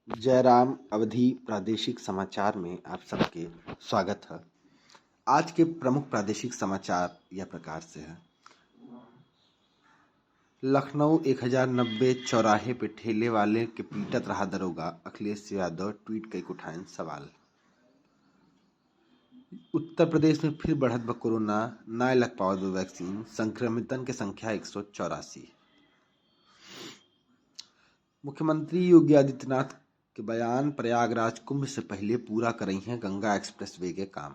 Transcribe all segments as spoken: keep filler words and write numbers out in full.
जयराम अवधी प्रादेशिक समाचार में आप सबके स्वागत है। आज के प्रमुख प्रादेशिक समाचार यह प्रकार से है। लखनऊ एक हजार नब्बे चौराहे पे ठेले वाले के पीटत रहा दरोगा, अखिलेश यादव ट्वीट कई उठायन सवाल। उत्तर प्रदेश में फिर बढ़त बा कोरोना, नाय लग पावत बा वैक्सीन, संक्रमितन के संख्या एक सौ चौरासी। मुख्यमंत्री योगी आदित्यनाथ के बयान, प्रयागराज कुंभ से पहिले पूरा करइहें गंगा एक्सप्रेसवे के काम।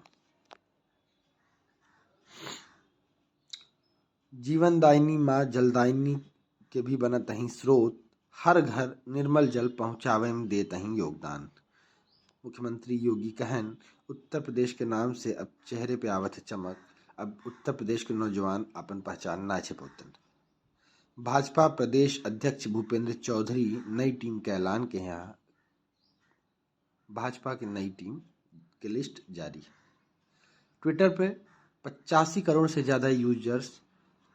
जीवनदायिनी माँ जलदायिनी के भी बनत हईं स्रोत, हर घर निर्मल जल पहुँचावे में देत हईं योगदान। मुख्यमंत्री योगी कहन, उत्तर प्रदेश के नाम से अब चेहरे पे आवत है चमक, अब उत्तर प्रदेश के नौजवान आपन पहचान ना छिपौतन। भाजपा प्रदेश अध्यक्ष भूपेंद्र चौधरी नई टीम के ऐलान के यहाँ भाजपा की नई टीम के लिस्ट जारी। ट्विटर पे पचासी करोड़ से ज्यादा यूजर्स,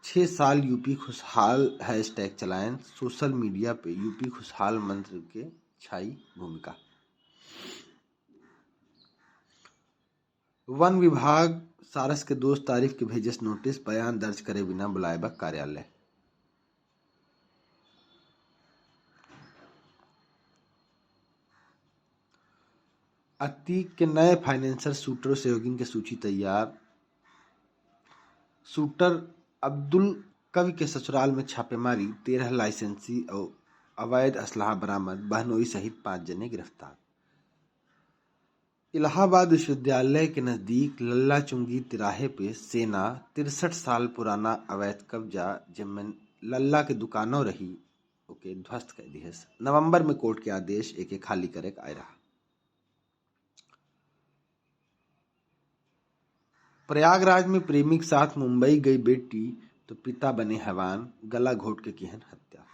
छः साल यूपी खुशहाल हैशटैग चलायन, सोशल मीडिया पे यूपी खुशहाल मंत्र के छाई भूमिका। वन विभाग सारस के दोस्त आरिफ के भेजस नोटिस, बयान दर्ज करे बिना बुलाए बा कार्यालय। अतीक के नए फाइनेंसर शूटर सहयोगिन के सूची तैयार। शूटर अब्दुल कवि के ससुराल में छापेमारी, तेरह लाइसेंसी और अवैध असलहा बरामद, बहनोई सहित पाँच जने गिरफ्तार। इलाहाबाद विश्वविद्यालय के नजदीक लल्ला चुंगी तिराहे पे सेना तिरसठ साल पुराना अवैध कब्जा, जेमे लल्ला के दुकानों रही, ओके ध्वस्त कर दिहस। नवंबर में कोर्ट के आदेश एके खाली करे के आए रहा। प्रयागराज में प्रेमी के साथ मुंबई गई बेटी तो पिता बने हैवान, गला घोट के किहन हत्या।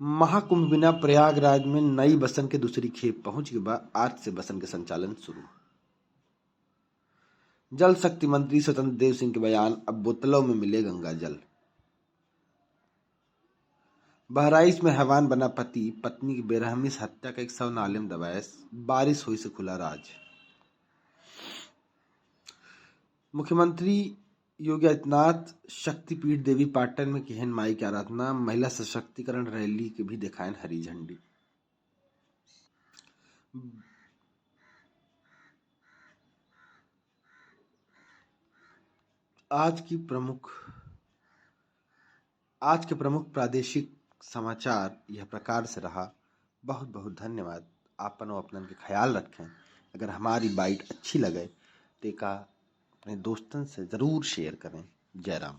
महाकुंभ बिना प्रयागराज में नई बसन के दूसरी खेप पहुंच गई बा, आज से बसन के संचालन शुरू। जल शक्ति मंत्री स्वतंत्र देव सिंह के बयान, अब बोतलों में मिले गंगा जल। बहराइच में हैवान बना पति, पत्नी की बेरहमी से हत्या का एक सौ नाले में दबायस, बारिश होइस खुला राज। मुख्यमंत्री योगी आदित्यनाथ शक्तिपीठ देवी पाटन में किहन माई की आराधना, महिला सशक्तिकरण रैली के भी देखायन हरी झंडी। आज की प्रमुख, आज के प्रमुख प्रादेशिक समाचार यह प्रकार से रहा। बहुत बहुत धन्यवाद। आपन और अपनन के ख्याल रखें। अगर हमारी बाइट अच्छी लगे तो एका अपने दोस्तन से जरूर शेयर करें। जय राम।